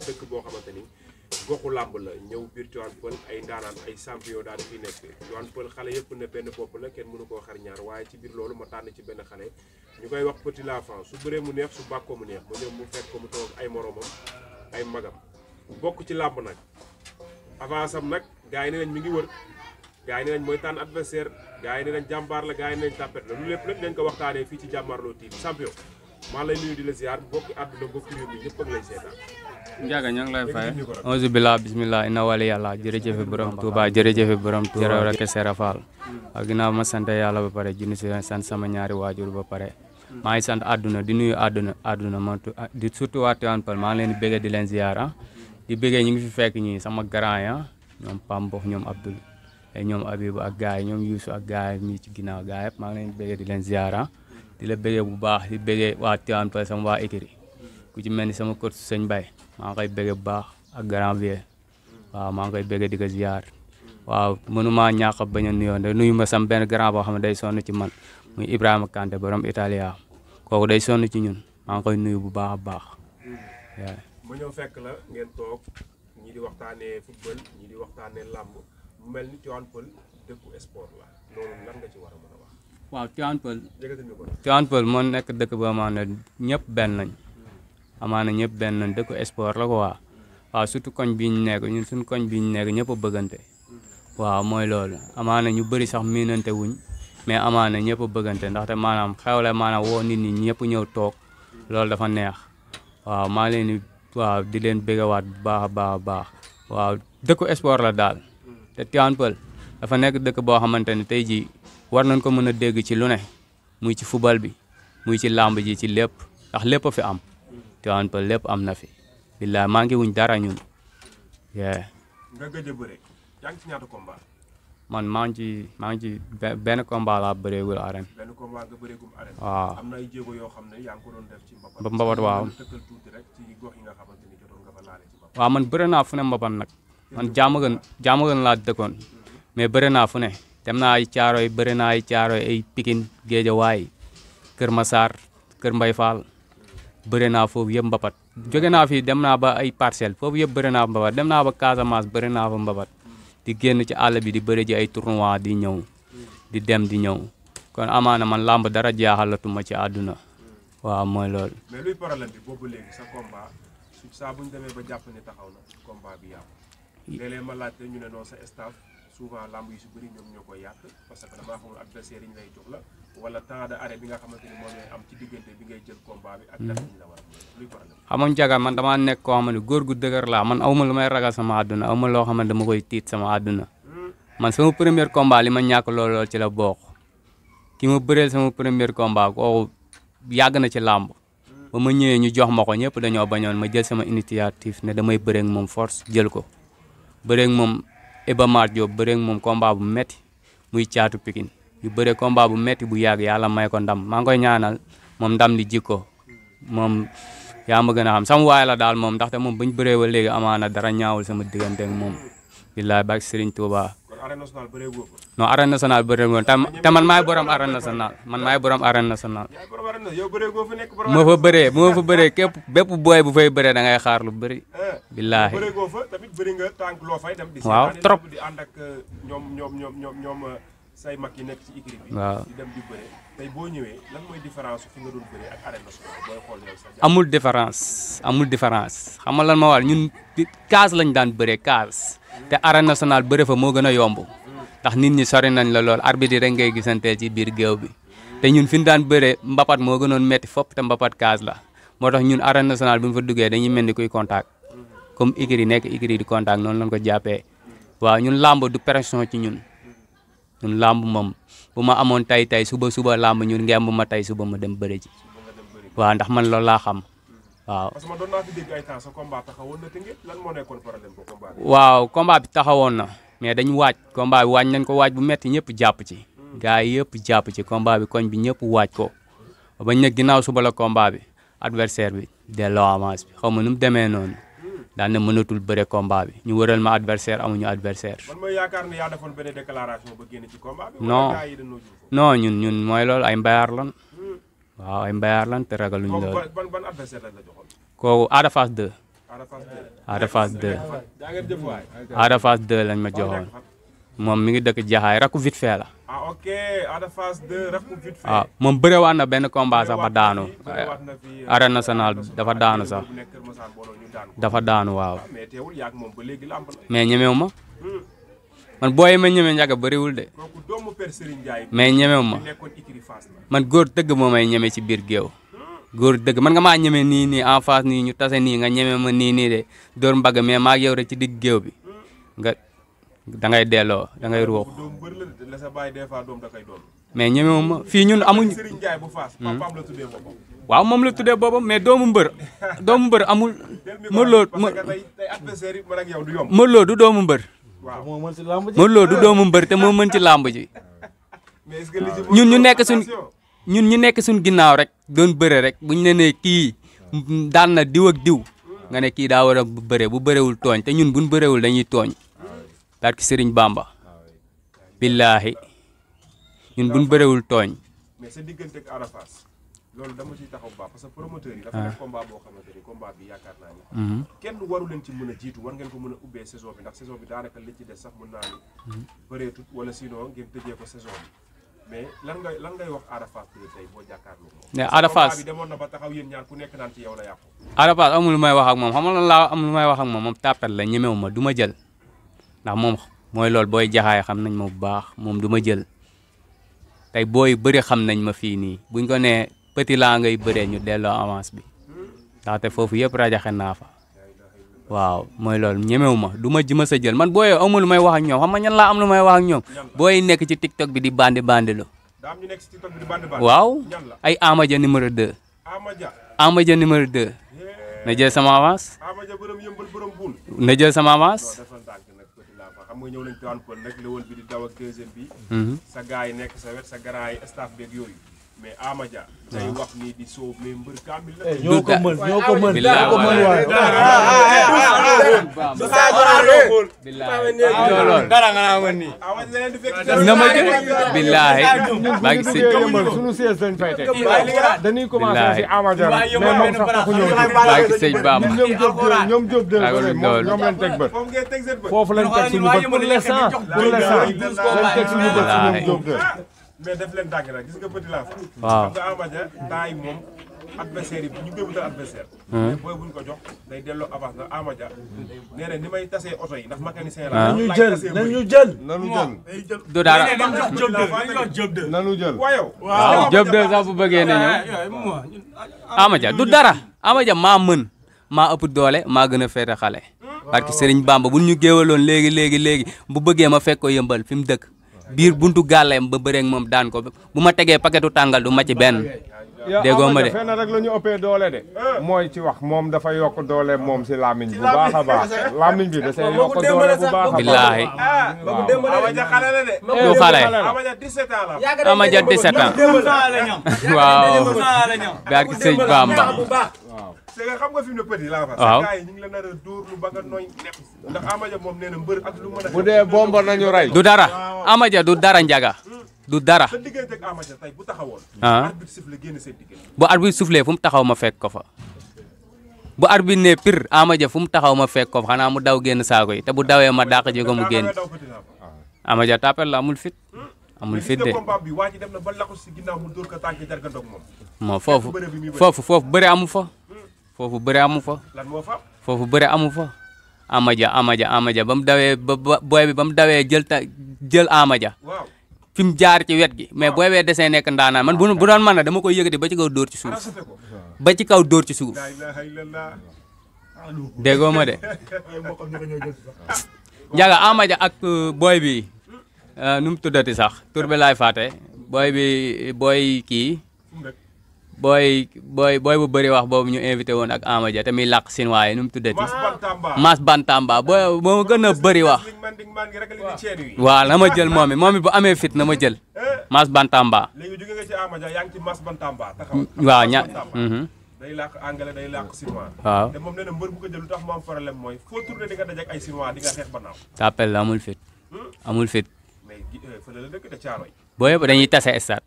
dëkk boo xamante ni goxu làmb la ñëw biir Tivaouane Peulh ay ndaanaan ay champion daal di fi nekk Tivaouane Peulh xale yëpp ne benn bopp la kenn mënu koo xar ñaar waaye ci biir loolu ma tànn ci benn xale ñu koy wax Petit l'Enfant su bëree mu neex su bàkkoo mu neex mu ñëw mu fekk ko mu toog ay moromam ay magam bokk ci làmb nag avance am nag gars yi ne nañ mi ngi wër gars yi ne nañ mooy tànn adversaire gars yi ne nañ jàmbaar la gars yi ne nañ tàppet la lu lépp nag dañ ko waxtaanee fii ci Jàmmaarloo TV champion maa lay nuyu di la ziar bokki àdduna bokki réew mi ñëpp ak lay seetaan Ndiaga ñoo ngi lay fay auzu billah bismillah inna wali yàlla jërëjëfe borom Touba jërëjëfe borom Touba rek Sera Fall ak ginnaaw ma sant yàlla ba pare junni si sant sama ñaari waajur ba pare maa ngi sant àdduna di nuyu àdduna ma di surtout waa Tivaouane Peulh maa ngi leen di bëgg di leen ziar di bëggee ñu ngi fi fekk ñi sama grand ya ñoom Pambox ñoom Abdoul ñoom Abibou ak gars yi ñoom Youssou ak gars yi ñi ci ginnaaw gars yëpp maa ngi leen di bëggee di leen ziar di la bëggee bu baax di bëggee waa Tivaouane Peulh sama waa écurie ku ci mel ni sama coach Sëñ Baye maa ngi koy bëggee bu baax ak grand vieux waaw maa ngi koy bëggee di ko ziar waaw mënuma ñàkk a bañ a nuyoo de nuyu ma sama benn grand boo xam ne day sonn ci man muy Ibrahima Kanté borom Italia kooku day sonn ci ñun maa ngi koy nuyu bu baax a baax. ma ñëw fekk la ngeen toog ñii di waxtaanee football ñii di waxtaanee làmb mu mel ni Tivaouane Peulh dëkku sport la loolu lan nga ci war a mën a wax. waaw Tivaouane Peulh moo nekk dëkk boo xam ne ñëpp benn lañ amaana ñëpp benn lañ dëkku sport la ko waaw surtout koñ bi ñu nekk ñun suñu koñ bi ñu nekk ñëpp a bëggante waaw mooy loolu amaana ñu bëri sax miinante wuñ mais amaana ñëpp a bëggante ndaxte maanaam xewle maanaam woo nit ñi ñëpp ñëw toog loolu dafa neex waaw maa leen di waaw di leen bëggawaat bu baax a baax a baax waaw dëkku sport la daal te Tivaouane Peulh dafa nekk dëkk boo xamante ne tey jii war nañ ko mën a dégg ci lu ne muy ci football bi muy ci làmb ji ci lépp ndax lépp a fi am Tivaouane Peulh lépp am na fi billaay maa ngi wuñ dara ñun. nga gëj a bëre yaa ngi ci ñaata combat. man maa ngi ci benn combat laa bëreegul arène. benn combat nga bëreegum arène. waaw am na ay jéego yoo xam ne yaa ngi ko doon def ci mbapat. mbapat waaw. tëkkal tuuti rek ci gox yi nga xamante ni jotoon nga fa laale ci mbapat. waaw man bëre naa fu ne mbapat nag man Diamaguène laa dëkkoon mais bëre naa fu ne dem naa ay Caaroy bëre naa ay Caaroy ay Pikine Guédiawaye Kër Massar Kër Mbay Fall bëre naa foofu yëpp mbapat jóge naa fi dem naa ba ay Parcelles foofu yëpp bëre naa mbapat dem naa ba Casamance bëre naa fa mbapat di génn ci àll bi di bëre ji ay tournoi di ñëw di dem di ñëw kon amaana man làmb dara jaaxalatuma ci àdduna waaw mooy loolu. mais luy problème bi boobu léegi sa combat saa bu ñu demee ba jàpp ne taxaw na combat bi yàqu léeg-léeg ma laajte ñu ne non sa staff souvent lamb yi su bëri ñoom ñoo koy yàq parce que damaa xamul adversaire yi ñu lay jox la wala temps de arrêt bi nga xamante ni moo ngay am ci diggante bi ngay jël combat bi ak dara ñu la war a luy problème. xam nga Ndiaga man damaa nekk koo xam ne góor gu dëgër laa man awma lu may ragal sama àdduna awma loo xam ne dama koy tiit sama àdduna man sama premier combat li ma ñàkk lool ci la bokk ki ma bëreel sama premier combat kooku yàgg na ci làmb ba ma ñëwee ñu jox ma ko ñëpp dañoo bañoon ma jël sama initiative ne damay bëreeg moom force jël ko bëreeg moom Iba Mar Diop bëreeg moom combat bu metti muy caatu Pikine yu bëre combat bu metti bu yàgg yàlla may ko ndam maa ngi koy ñaanal moom ndam li jikko moom yaa ma gën a xam sama waay la daal moom ndaxte moom bañ bëree ba léegi amaana dara ñaawul sama diggante ak moom billaay bak Serigne Touba. kon arène nationale bëree goo ko. non arène nationale bëree goo te man maay borom arène nationale man maay borom arène nationale. moo fa bëree képp bépp booy bu fay bëree da ngay xaar lu bëri. billaahi bëree goo fa tamit bëri nga tànk loo fay dem. waaw trop di ànd ak ñoom say mag yi nekk ci écurie bi. waaw di dem di bëre tey boo ñëwee lan mooy différence fi nga doon bëree ak arène nationale booy xool yow sa amul différence xam nga lan ma war ñun kaas lañ daan bëree kaas te arène nationale bëre fa moo gën a yomb ndax nit ñi sori nañ la lool arbitre rek ngay gisanteel ci biir géew bi te ñun fi ñu daan bëree mbapat moo gënoon metti fopp te mbapat kaas la moo tax ñun arène nationale bi mu fa duggee dañuy mel ni kuy contact comme écurie nekk écurie di contact noonu lañ ko jàppee waaw ñun làmb du pression ci ñun làmb moom bu ma amoon tay suba làmb ñun ngemb ma tay suba ma dem bëre ji waaw ndax man loolu laa xam waaw. parce que man doon naa fi dégg ay temps sa combat taxawoon na tënkee lan moo nekkoon problème bu combat bi. waaw combat bi taxawoon na mais dañu waaj combat bi waaj nañ ko waaj bu metti ñëpp jàpp ci. gars yi yëpp jàpp ci combat bi koñ bi ñëpp waaj ko bañ ne ginnaaw suba la combat bi adversaire bi delloo avance bi xaw ma nu mu demee noonu. daan na mënatul bëre combat bi ñu wëral ma adversaire amuñu adversaire. man mooy yaakaar ne yaa defoon benn déclaration ba génn ci combat bi. non ñun mooy loolu ay mbayaar lan waaw ay mbayaar lan te ragaluñ loolu. ban adversaire lañ la joxoon. kooku Ada Fass 2. Ada Fass 2 Ada Fass 2 lañ ma joxoon moom mi ngi dëkk Jaxaay rakku vite fait la. ah ok Ada Fass 2 rakku vite fait. waaw moom bërewaat na benn combat sax ba daanu. arène nationale dafa daanu sax dafa daanu waaw. mais teewul yaag moom ba léegi lamb la. mais ñemewu ma man booy ma ñeme njaga bëriwul de. kooku doomu Père Serigne Ndiaye. mais ñemewu ma man góor dëgg moo may ñeme ci biir géew. góor dëgg man nga maa ñeme nii en face nii ñu tase nii nga ñeme ma nii de dóor mbagg mais maa yow rek ci digg géew bi nga da ngay delloo da ngay ruux. mais ñemewu ma fii ñun amuñ. waaw moom la tuddee boppam mais doomu mbër amul. Modou Lo du doomu mbër. Modou Lo du doomu mbër te moo mën ci làmb ji. ñun ñu nekk suñ ginnaaw rek doon bëre rek buñ ne nee kii daan na diw ak diw nga ne kii daa war a bëre bu bërewul tooñ te ñun buñ bërewul dañuy tooñ barki Sëriñ Bamba billaahi ñun buñ bërewul tooñ. mais sa diggante ak Ada Fass loolu dama ciy taxaw bu baax parce que promoteur yi dafa def combat boo xamante ni combat bi yaakaar naa ni kenn waru leen ci mën a jiitu war ngeen ko mën a ubbee saison bi ndax saison bi daanaka li ci des sax mën naa ni bëreetut wala sinon ngeen tëjee ko saison bi mais lan ngay wax Ada Fass bi tey boo jàkkaarloo moom. mais Ada Fass bi demoon na ba taxaw yéen ñaar ku nekk naan ci yow la yàqu. Ada Fass amul lu may wax ak moom xam nga lan laa am lu may wax ak moom tàppet la ñemewu ma du ma jël ndax moom mooy loolu booy jaxaay xam nañ ma bu baax moom du ma jël tey booy bëri xam nañ ma fii nii buñ ko nee petit laa ngay bëree ñu delloo avance bi ndaxte foofu yëpp rajaxe naa fa waaw mooy loolu ñemewu ma du ma ji ma sa jël man booy amul lu may wax ak ñoom xam nga ñan laa am lu may wax ak ñoom booy nekk ci TikTok bi di bandi lu waaw ay Amadia numéro 2 Amadia numéro 2 na jël sama avance na jël sama avance xam nga ñëw nañ Tivaouane Peulh nag lewal bi di daw ak deuxième bi sa gars yi nekk sa wet sa grand yi staff beeg yooyu mais Amadia day wax nii di soow mais mbër kaamil la ñoo ko mën dara nga naa mën nii na ma jël billaahi baa ngi sëñ suñu siège lañ fay teg dañuy commencé ci Amadia mais moom sax taxu ñëw baa ngi sëñ Bamba ñoom Diop de ñoom leen teg bët foofu lañ teg suñu bët pour l'instant lañ teg suñu bët ci ñoom Diop de mais def leen dàgg nag gis nga petit la fa waaw xam nga Amadia taay moom adversaire yi ñu koy wutal adversaire mais booy buñ ko jox day delloo avance na Amadia nee na ni may tasee oto yi ndax mécanicien la nañu jël du dara nanu jël waaw Diop de sax bu bëggee ne ñëw Amadia du dara Amadia maa mën maa ëpp doole maa gën a féete xale parce que Serigne Bamba bu ñu géewaloon léegi bu bëggee ma fekk ko yëmbal fi mu dëkk biir buntu gàlleem ba bëreeg moom daan ko bu ma tegee paquetu tàngal du ma ci benn déggoo ma de fenn rek la ñu ëppee doole de mooy ci wax moom dafa yokk doole moom si lamiñ bu baax a baax lamiñ bi da see yokk doole bu baax a baax billaahi Amadia xale la de du xale Amadia 17 ans la Amadia 17 ans waaw barki sëñ Bamba c'est que xam nga fi mu ne petit la fa waaw gars yi ñu ngi la nar a dóor lu ba nga nooy nepp ndax Amadia moom nee na mbër ak lu mën a bu dee bomba nañu rey du dara Amadia du dara njaga du dara sa diggante ak Amadia tey bu taxawoon arbitre siffle génn seen diggante bu arbitre soufflé fu mu taxaw ma fekk ko fa bu arbitre ne pire Amadia fu mu taxaw ma fekk ko fa xanaa mu daw génn saako yi te bu dawee ma dàq ji ko mu génn Amadia tapel la amul fit amul fit de combat bi waa ji dem na ba laxu si ginnaaw mu dóor ko tànk jargandoog moom moo foofu bëri amu fa foofu bëri amu fa lan moo fa foofu bëri amu fa Amadia ba mu dawee ba booy bi ba mu dawee jël Amadia waaw fi mu jaar ci wet gi mais booy bee desee nekk ndaanaan man bu doon mën na dama koy yëkkati ba ci kaw dóor ci suuf ba ci kaw dóor ci suuf déggoo ma de njaga Amadia ak booy bi nu mu tuddati sax tur bi laay fàtte booy kii booy bu bëri wax boobu ñu invité woon ak Amadia te muy làq Sinwaa yi nu mu tuddati Mas Bantamba booy moo gën a bëri wax waaw na ma jël moom it bu amee fit na ma jël Mas Bantamba léegi jóge nga ci Amadia yaa ngi ci Mas Bantamba taxaw waaw day làq anglais day làq Sinwaa waaw te moom nee na mbër bu ko jël lu tax mu am problème mooy foo tourné di nga daje ak ay Sinwaa di nga xeex ba naaw tàppel la amul fit mais fële la dëkk de Caaroy booy yëpp dañuy tase stade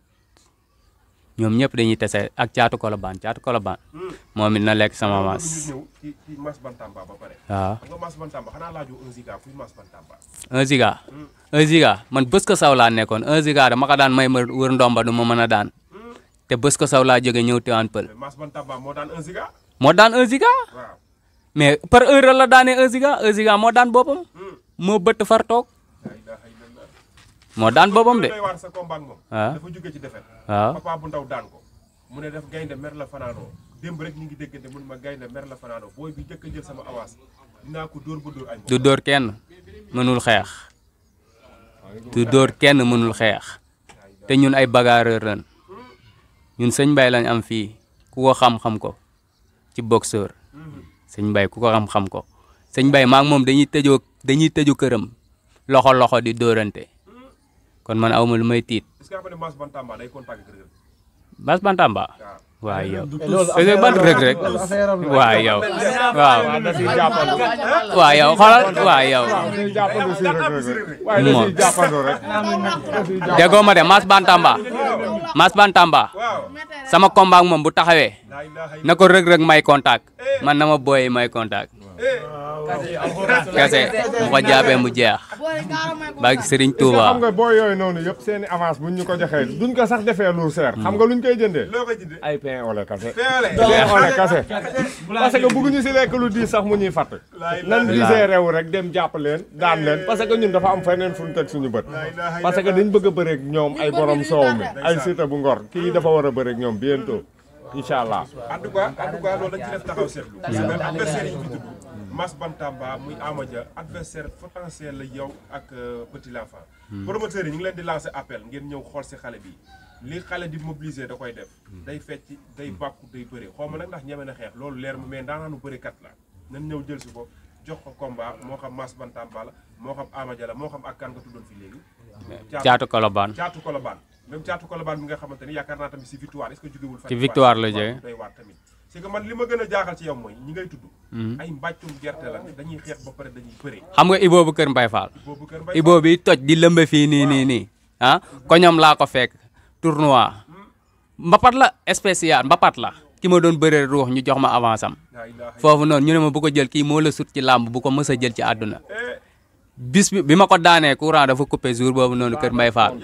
ñoom ñëpp dañuy tese ak caatu Colobane moom it na lekk sama maas. ñëw ci Mass Bantamba ba pare. waaw xam nga Mass Bantamba xanaa laajoo 1 giga kuy Mass Bantamba. 1 giga. 1 giga man bës ko saw laa nekkoon 1 giga dama ko daan may ma wër ndomba du ma mën a daan te bës ko saw laa jóge ñëw Tivaouane Peulh. Mass Bantamba moo daan 1 giga. moo daan 1 giga. waaw. mais par heure la daanee 1 giga moo daan boppam. moo bëtt far toog. moo daan boppam de. waar sa combat moom. waaw dafa jóge ci defet. waaw papa bu ndaw daan ko. mu ne def gaynde mer la fanaanoo démb rek ñu ngi déggante mun ma gaynde mer la fanaanoo booy bi jëkk a jël sama avance dinaa ko dóor ba dóor añ. du dóor kenn mënul xeex. du dóor kenn mënul xeex. te ñun ay bagarreur lañ ñun sëñ Mbaye lañ am fii ku ko xam-xam ko ci boxeur sëñ Mbaye ku ko xam-xam ko sëñ Mbaye maa ngi moom dañuy tëju këram loxo di dóorante kon man awma lu may tiit. est-ce que xam nga ne Mass Bantamba day contact ak Reug Reug. Mass Bantamba waaw yow ban Reug Reug waaw yow waaw waaw yow xoolal waaw yow moom déggoo ma de Mass Bantamba sama combat ak moom bu taxawee na ko Reug Reug may contact man na ma booy may contact kese mu ko jaabee mu jeex ba Serigne Touba. xam nga boo yooyu noonu yëpp seen i avance buñ ñu ko joxee duñ ko sax defee lu seer. xam nga luñ koy jëndee. ay pain au lait kase. pain au lait kase. parce que bëgguñu si lekk lu diis sax mu ñuy fàtt. nan disee rew rek dem jàpp leen daan leen parce que ñun dafa am feneen fu ñu teg suñu bët. parce que dañ bëgg a bëreeg ñoom ay borom soow mi ay Siteu bu Ngor kii dafa war a bëreeg ñoom bientôt incha allah. en tout cas loolu dañ ci def taxaw seetlu. adversaire yi fi tudd Mass Bantamba muy Amadia adversaire potentiel la yow ak Petit l'Enfant. promoteurs yi ñu ngi leen di lancer appel ngeen ñëw xool si xale bi li xale di mobiliser da koy def. day fecc day bàkku day bëri xaw ma nag ndax ñeme na xeex loolu leer mu mais ndaanaanu bërikat la nañ ñëw jël si ko jox ko combat moo xam Mass Bantamba la moo xam Amadia la moo xam ak kan nga tuddoon fii léegi. Caatu Colobane même Caatu Colobane bi nga xamante ni yaakaar naa tamit si victoire est-ce que jógewul fa ci victoire la jógee day waat tamit c'est que man li ma gën a jaaxal ci yow mooy ñi ngay tudd ay mbàccum gerte la dañuy xeex ba pare dañuy bëree xam nga Ibo bu Kër Mbaye Fall Ibo bi toj di lëmbe fii nii ah koñom laa ko fekk tournoi mbapat la spécial mbapat la ki ma doon bëree ruux ñu jox ma avance am foofu noonu ñu ne ma bu ko jël kii moo la sut ci làmb bu ko mës a jël ci àdduna bis bi ma ko daanee courant dafa coupé jour boobu noonu Kër Mbaye Fall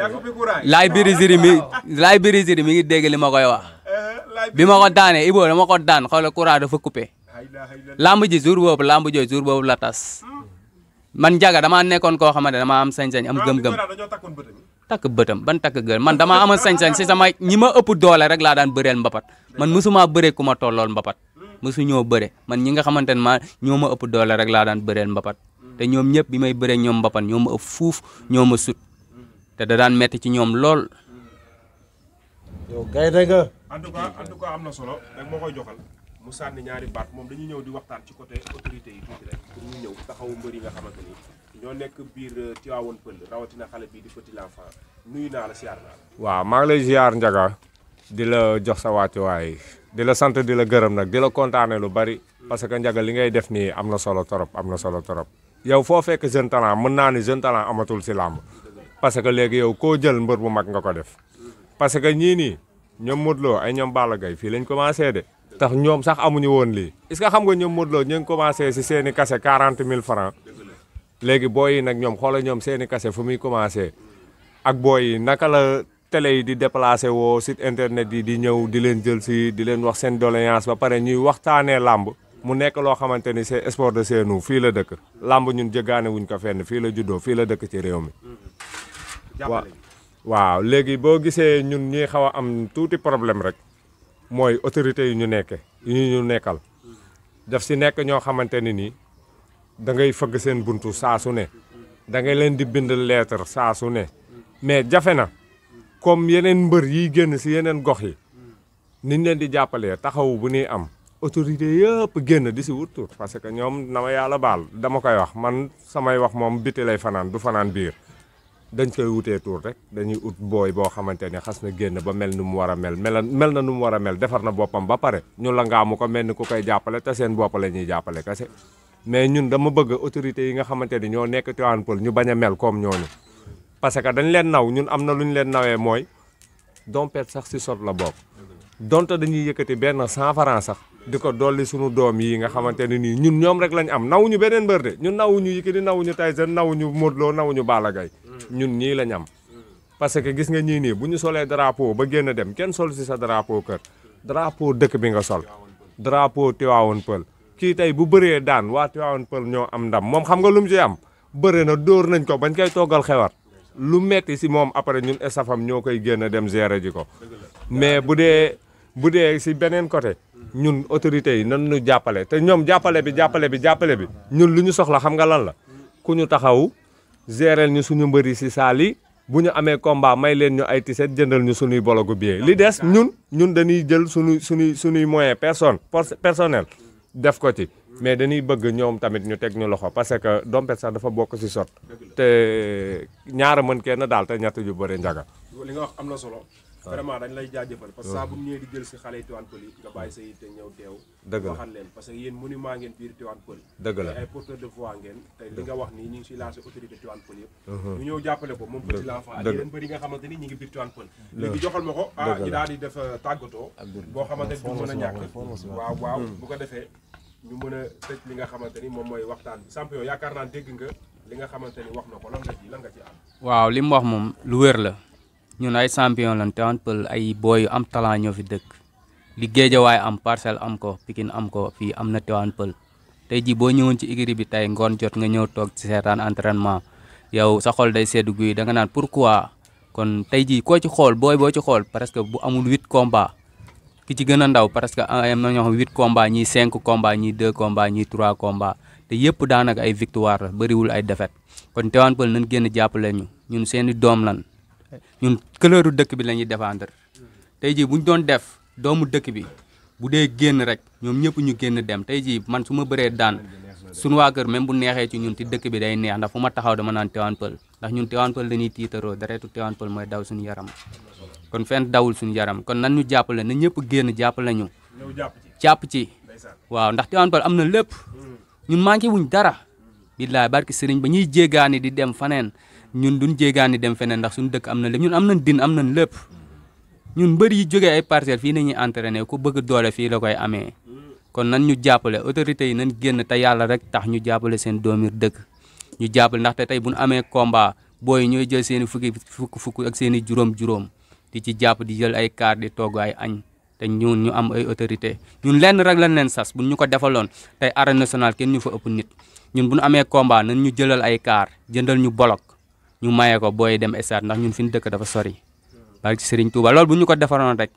laay birisiri mi ngi dégg li ma koy wax bi ma ko daanee Ibo dama ko daan xoolal courant dafa coupé lamb ji jour boobu la tas man Ndiaga damaa nekkoon koo xamante damaa am sañ-sañ am gëm-gëm takk bëtam ban takk gën man damaa amoon sañ-sañ si sama ñi ma ëpp doole rek laa daan bëreel mbapat man mosuma bëree ku ma tollool mbapat mosu ñoo bëre man ñi nga xamante ne ñoo ma ëpp doole rek laa daan bëreel mbapat te ñoom ñëpp bi may bëree ñoom mbapat ñoo ma ëpp fuuf ñoo ma sut te da daan metti ci ñoom lool. yow gaynde nga. en tout cas am na solo rek moo koy joxal mu sànni ñaari baat moom dañuy ñëw di waxtaan ci côté autorité yi tuuti rek pour ñu ñëw taxawu mbër yi nga xamante ni ñoo nekk biir Tivaouane Peulh rawatina xale bii di Petit l'Enfant nuyu naa la siyaar naa la. waaw maa ngi lay ziar Ndiaga di la jox sa wàccuwaay di la sant di la gërëm nag di la kontaane lu bari parce que Ndiaga li ngay def nii am na solo trop yow foo fekk jeune talent mën naa ni jeune talent amatul si làmb parce que léegi yow koo jël mbër bu mag nga ko def parce que ñii nii ñoom Modou Lo ay ñoom Balla Gaye fii lañ commencé de tax ñoom sax amuñu woon lii est-ce que xam nga ñoom Modou Lo ñu ngi commencé si seen i kase 40 000 francs léegi booy yi nag ñoom xoolal ñoom seen i kase fu muy commencé ak booy yi naka la télé yi di déplacé woo site internet yi di ñëw di leen jël si di leen wax seen doléance ba pare ñuy waxtaanee làmb mu nekk loo xamante ni c'est sport de chez nous fii la dëkk làmb ñun jëggaane wuñ ko fenn fii la juddoo fii la dëkk ci réew mi waaw léegi boo gisee ñun ñuy xaw a am tuuti problème rek mooy autorités yi ñu nekke yi ñu nekkal daf si nekk ñoo xamante ni nii da ngay fëgg seen buntu saa su ne da ngay leen di bind lettre saa su ne mais jafe na comme yeneen mbër yiy génn si yeneen gox yi niñ leen di jàppalee taxawu bu ñuy am autorité yëpp génn di si wut tur parce que ñoom na ma yàlla baal dama koy wax man samay wax moom biti lay fanaan du fanaan biir dañ koy wutee tur rek dañuy ut booy boo xamante ne xas na génn ba mel nu mu war a mel mel na nu mu war a mel defar na boppam ba pare ñu la ngaamu ko mel ni ku koy jàppale te seen bopp la ñuy jàppale kese mais ñun dama bëgg autorités yi nga xamante ni ñoo nekk Tivaouane Peulh ñu bañ a mel comme ñooñu parce que dañ leen naw ñun am na lu ñu leen nawee mooy dompet sax si sot la bokk donte dañuy yëkkati benn 100 francs sax di ko dolli suñu doom yi nga xamante ne nii ñun ñoom rek lañ am nawuñu beneen mbër de ñun nawuñu Yékini nawuñu Tyson nawuñu Modou Lo nawuñu Balla Gaye ñun ñii lañ am parce que gis nga ñii nii bu ñu solee drapeau ba génn dem kenn sol si sa drapeau kër drapeau dëkk bi nga sol drapeau Tivaouane Peulh kii tey bu bëree daan waa Tivaouane Peulh ñoo am ndam moom xam nga lu mu ci am bëre na dóor nañ ko bañ koy toggal xewar lu metti si moom après ñun estafam ñoo koy génn dem gérer ji ko mais bu dee si beneen côté ñun autorités yi nan ñu jàppale te ñoom jàppale bi ñun lu ñu soxla xam nga lan la ku ñu taxaw gérer ñu suñu mbëri si saal yi bu ñu amee combat may leen ñu ay tiset jëndal ñu suñuy bologu billet li des ñun dañuy jël suñuy moyen personnel def ko ci mais dañuy bëgg ñoom tamit ñu teg ñu loxo parce que dompet sax dafa bokk si sot te ñaara mën kenn daal te ñett yu bëri njaga li nga wax am na solo vraiment dañ lay jaajëfal parce que saa bu ñëwee di jël si xale yi Tivaouane Peulh yi nga bàyyi sa yitte ñëw teew dëgg la waxal leen parce que yéen monument ngeen biir Tivaouane Peulh dëgg la ay porteur de voix ngeen te li nga wax nii ñu ngi si lancé autorité Tivaouane Peulh yëpp ñu ñëw jàppale ko moom Petit l'Enfant ak yeneen bëri nga xamante ni ñi ngi biir Tivaouane Peulh léegi joxal ma ko ñu daal di def tàggatoo boo xamante ni du mën a ñàkk waaw bu ko defee ñu mën a tëj li nga xamante ni moom mooy waxtaan bi champion yaakaar naa dégg nga li nga xamante ni wax na ko lan nga ci am waaw li mu wax moom lu wér la ñun ay champion lan Tivaouane Peulh ay booy yu am talent ñoo fi dëkk li Guédiawaye am Parcelles am ko Pikine am ko fii am na Tivaouane Peulh tey jii boo ñëwoon ci écurie bi tey ngoon jot nga ñëw toog ci seetaan entraînement yow sa xol day seddu guy da nga naan pourquoi kon tey jii koo ci xool boo ci xool presque bu amul 8 combats ki ci gën a ndaw parce que am na ñoo xam 8 combats ñii 5 combats ñii 2 combats ñii 3 combats te yëpp daanaka ay victoire la bëriwul ay défaite kon Tivaouane Peulh nañ génn jàppale ñu ñun seeni doom lan ñun couleur dëkk bi la ñuy défendre tey jii bu ñu doon def doomu dëkk bi bu dee génn rek ñoom ñëpp ñu génn dem tey jii man su ma bëree daan suñu waa kër même bu neexee ci ñun ci dëkk bi day neex ndax fu ma taxaw dama naan Tivaouane Peulh ndax ñun Tivaouane Peulh dañuy tiitaroo deretu Tivaouane Peulh mooy daw suñu yaram kon fenn dawul suñu yaram kon nan ñu jàppale na ñëpp génn jàppale ñu jàpp ci waaw ndax Tivaouane Peulh am na lépp ñun manqué wuñ dara billaay barki sëriñ ba ñuy jéggaani di dem faneen ñun duñ jéegaani dem feneen ndax suñu dëkk am na lépp ñun am nañ din am nañ lépp ñun mbër yi jógee ay parcelles fii nañuy entraîné ku bëgg doole fii la koy amee kon nan ñu jàppale autorités yi nañ génn te yàlla rek tax ñu jàppale seen doomir dëkk ñu jàppale ndaxte tey bu ñu amee combat booy ñooy jël seen i fukk ak seen i juróom di ci jàpp di jël ay kaar di togg ay añ te ñun ñu am ay autorité ñun lenn rek lañ leen sas buñ ñu ko defaloon tey arène nationale kenn ñu fa ëpp nit ñun bu ñu amee combat nañ ñu jëlal ay kaar jëndal ñu bolok ñu maye ko booy dem stade ndax ñun fi ñu dëkk dafa sori barke ci Serigne Touba loolu bu ñu ko defaroon rek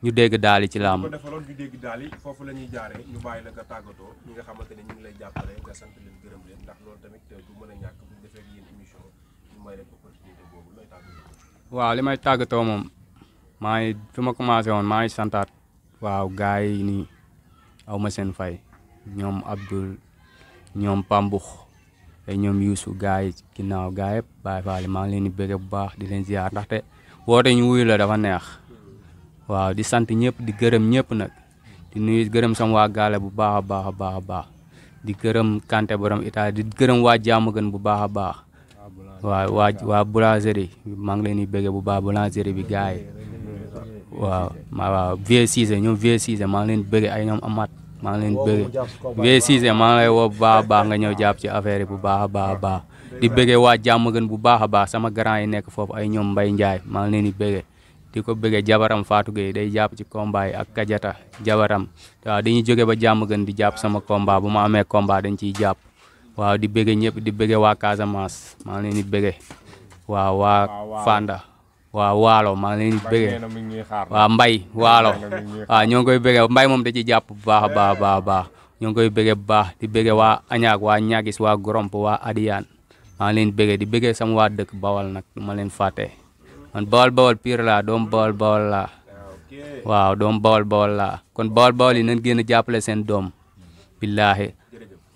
ñu dégg daal ci làmb. bu ko defaloon ñu dégg daal foofu la ñuy jaaree ñu bàyyi la nga tàggatoo ñi nga xamante ne ñu ngi lay jàppale nga sant leen gërëm leen ndax loolu tamit du mën a ñàkk bu ñu defee yéen émission ñu may leen opportunité boobu looy tàggatoo. waaw li may tàggatoo moom maa ngi fi ma commencé woon maa ngi santaat waaw gars yi nii aw ma seen fay ñoom Abdoul ñoom Pambux te ñoom Youssou gars yi ginnaaw gars yëpp Baye Fall maa ngi leen di bëgg bu baax di leen ziar ndaxte woote ñu wuyu la dafa neex waaw di sant ñëpp di gërëm ñëpp nag di nuyu gërëm sama waa gaale bu baax a baax a baax a baax di gërëm Kanté borom Italie di gërëm waa Diamaguène bu baax a baax waa boulangerie maa ngi leen di bëgg bu baax boulangerie bi gars yi waaw Vieux Cissé ñoom Vieux Cissé maa ngi leen di bëgg ay ñoom Amat maa ngi leen di bëgg Vieux Cissé maa ngi lay woo bu baax a baax nga ñëw jàpp ci affaire yi bu baax a baax a baax di bëggee waa Diamaguène bu baax a baax sama grand yi nekk foofu ay ñoom Mbaye Ndiaye maa ngi leen di bëggee di ko bëggee jabaram Fatou Gueye day jàpp ci combat yi ak Kadiata jabaram waaw dañuy jóge ba Diamaguène di jàpp sama combat bu ma amee combat dañ ciy jàpp waaw di bëggee ñëpp di bëggee waa Casamance maa ngi leen di bëggee waaw waa Fanda waaw Waalo maa ngi leen di bëggee waaw Mbay Waalo waaw ñoo ngi koy bëggee Mbay moom da ci jàpp bu baax a baax a baax ñoo ngi koy bëggee bu baax di bëggee waa Añaak waa Ñagis waa Goromp waa Adiyaan maa ngi leen di bëggee di bëggee sama waa dëkk Bawal nag ma leen fàtte man bawal pire laa doom bawal laa waaw doom bawal laa kon bawal yi nañ gën a jàppale seen doom billaahi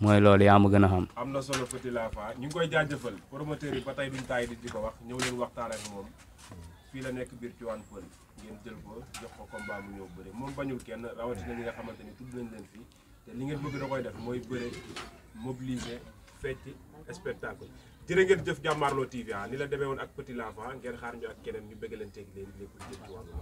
mooy loolu yaa ma gën a xam. am na solo Petit l'Enfant ñu ngi koy jaajëfal promoteur yi ba tey duñ taay di ko wax ñëw leen waxtaan ak moom fii la nekk biir Tivaouane Peulh ngeen jël ko jox ko combat mu ñëw bëre moom bañul kenn rawatina ñi nga xamante ni tudd nañ leen fii te li ngeen bëgg da koy def mooy bëre mobiliser fecc spectacle jërë ngeen jëf Jàmmaarloo TV ni la demee woon ak Petit l'Enfant ngeen xaar ñu ak keneen ñu bëgg leen teg leen lépp lu jëm ci wàllu